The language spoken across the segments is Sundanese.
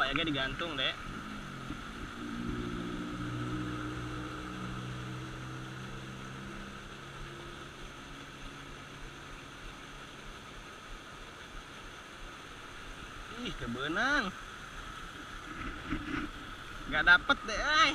Aya digantung, Dek. Ih, kebenang. Gak dapet deh, ay.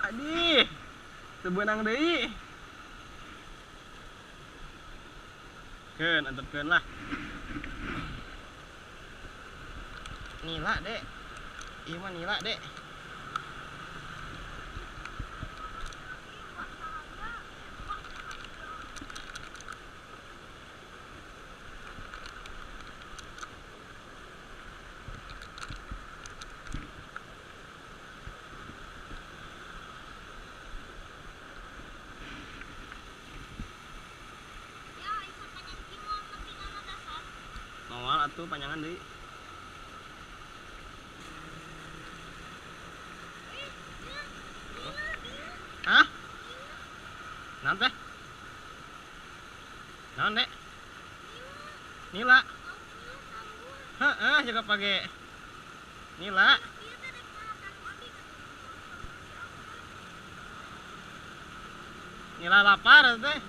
Adih, tebenang deui. Keun, antepkeun lah. Nila, Dek. Ieu mah nila, Dek. Moal atuh panjangan deui. Hah? Naon teh? Naon, Dek? Nila. Heeh, jaga page. Nila. Nila lapar teh.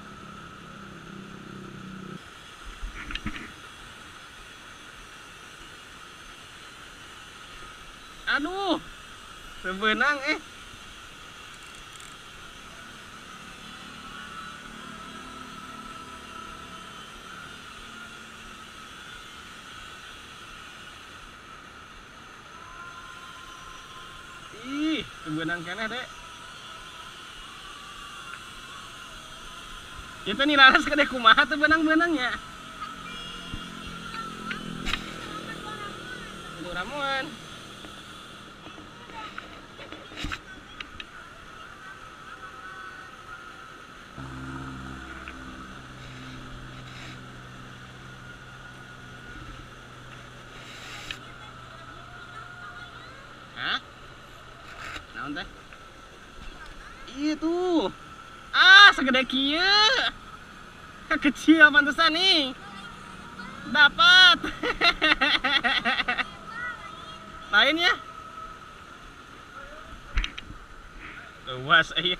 Aduh, sebenang eh. Ih, sebenang keneh, Dek. Itu nih laras kade kumaha tuh benang-benangnya. Untuk ramuan. Hah? Naon teh? Itu. Ah, segede kieu. Kecil pantesan nih. Dapat. Lainnya. Luas iya.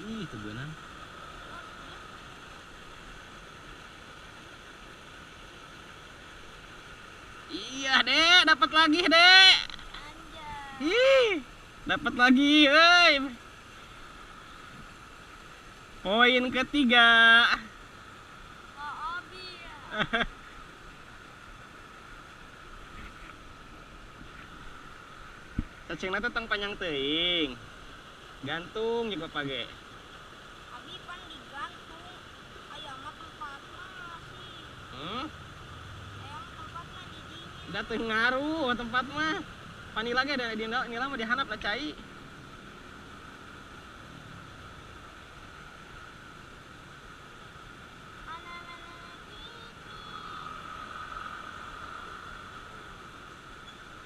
Ih, itu beunang. Iya, Dek, dapat lagi, Dek. Ih, dapat lagi, euy. Poin ketiga. Cacingna teh tong panjang teuing. Gantung juga page. Abi pan digantung. Aya mah tempatna sih. Aya mah tempatna di dinya. Da teu ngaruh tempat mah. Panila ge da nila mah dihanap lah cai.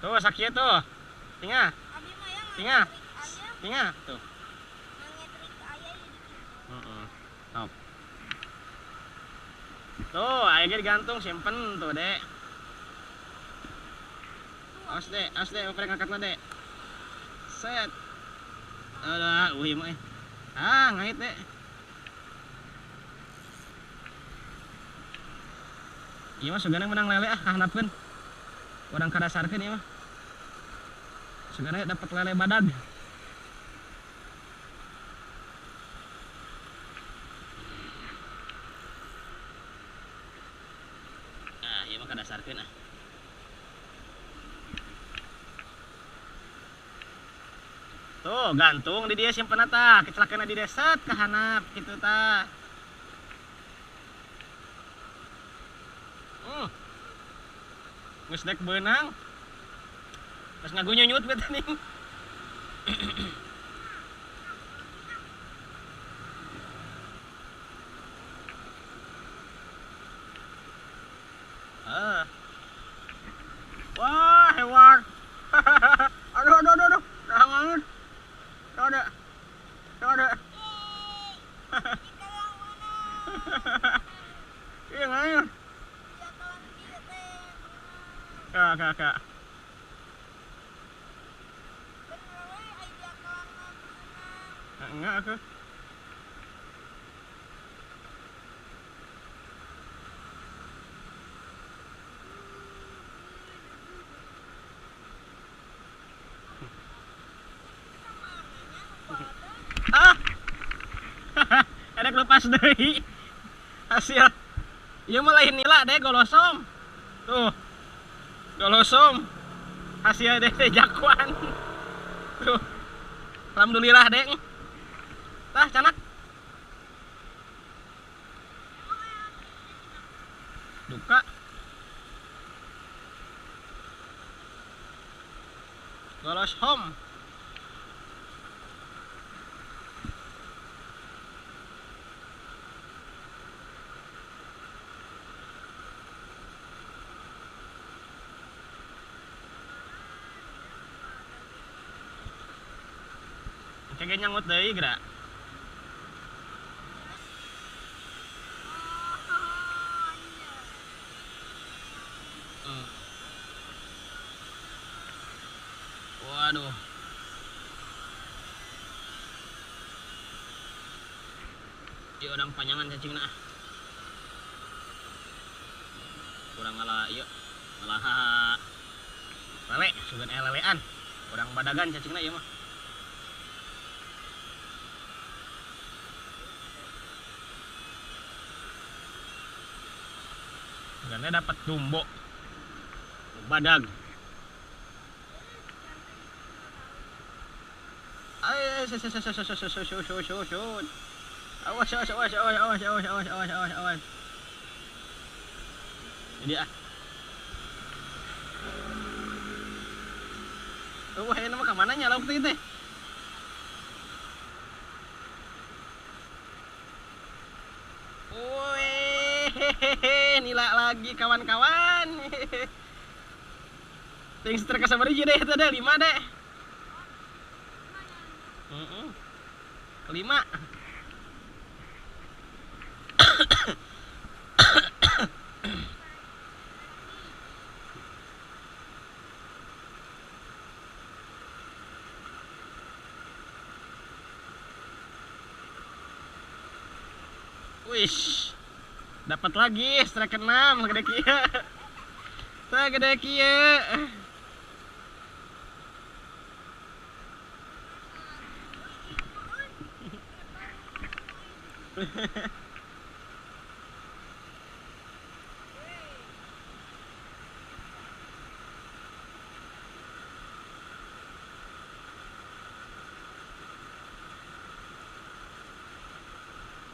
Tuh sakieu tuh. Tinggal. Tinggal. Tinggal tuh. Heeh. Top. Tuh, aya ge digantung simpen tuh, Dek. Awas, Dek, awas, Dek, oprek ngangkatna, Dek. Set. Alah, euy mah. Ah, ngait, Dek. Ieu mah sugana menang lele ah, kahanapkeun. Urang kadasarkeun ieu mah. Sugana dapat lele badag. Ah, ieu mah kadasarkeun ah. Tuh, gantung di dia simpen tah, kecelakaan di desa kahanap kitu tah. Geus dek beunang. Geus ngagunyunyut beta nih. Ah. Iya ngair. Kak, kak, kak. Enggak aku. Ah. Ada lepas deui. Hasil. Ieu mah lain nila deh golosom. Tuh. Golosom. Hasil deh jagoan. Tuh. Alhamdulillah deh. Tah canak. Duka. Golosom. Kayaknya nyangut deui geura. Waduh. Ieu urang panjangan cacingna. Kurang ngalah ieu. Ngalah lele, sugan lelean. Urang badagan cacingna ieu mah. Karena dapat dumbo badag. Ayo, awas, awas, awas, awas, awas, awas, awas, awas, awas, awas. Jadi ah. Wah, ini mah kemana nyala waktu itu? Nila lagi kawan-kawan. Ting strike sabaraha deh itu deh 5 deh. Kelima. Wish. Dapat lagi strike 6 gede kieu. Gede kieu.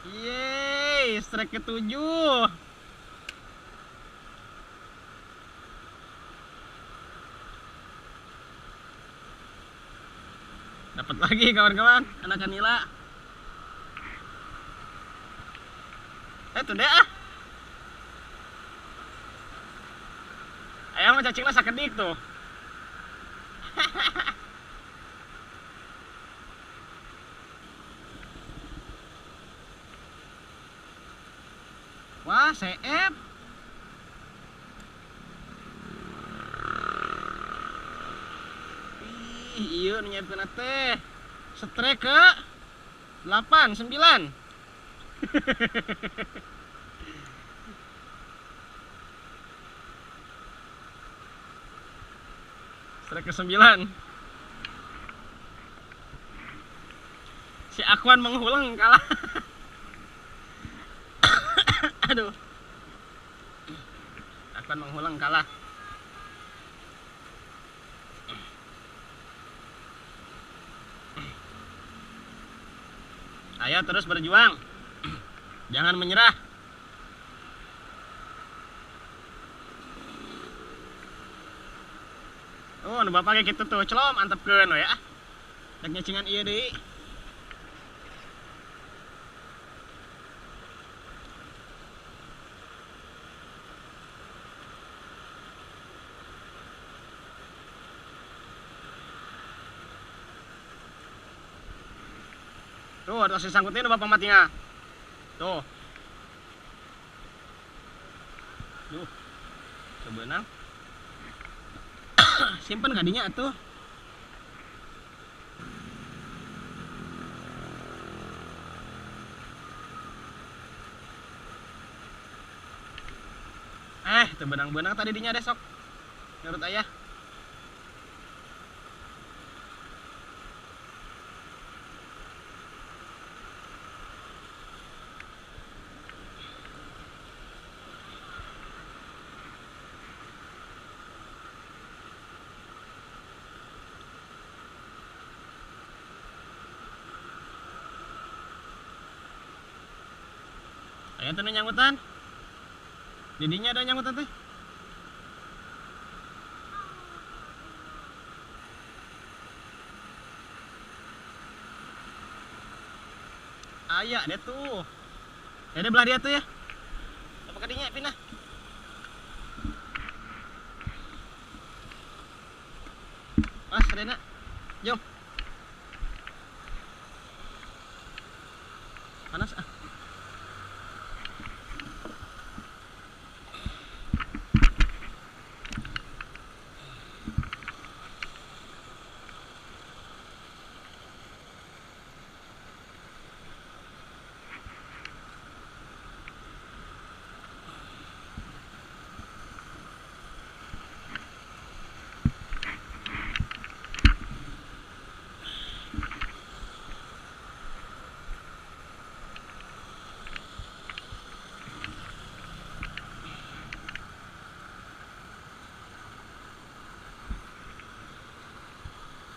Yeay, strike ke-7. Dapat lagi kawan-kawan, anak nila. Tuh deh ah. Ayam mah cacingnya sakedik tuh. Wah, seep. Ih, iya nyiapkeun teh. Strike ke 8, 9. Strike ke 9. Si Akwan menghulang kalah. Aduh. Akwan menghulang kalah. Ayo terus berjuang. Jangan menyerah. Oh, nu bapak kayak gitu tuh, celom antepkeun we ah. Rek nyacingan ieu deui. Tuh, terus disangkutin bapak matinya. Tuh. Duh. Sebenang. Simpen kadinya atuh. Teu benang-benang tadi dinya deh sok. Menurut ayah. Ayah tuh nyangkutan. Didinya ada nyangkutan teh. Ayah dia tuh. Ya dia belah dia tuh ya. Apa kadinya pindah. Mas, Rena. Jom.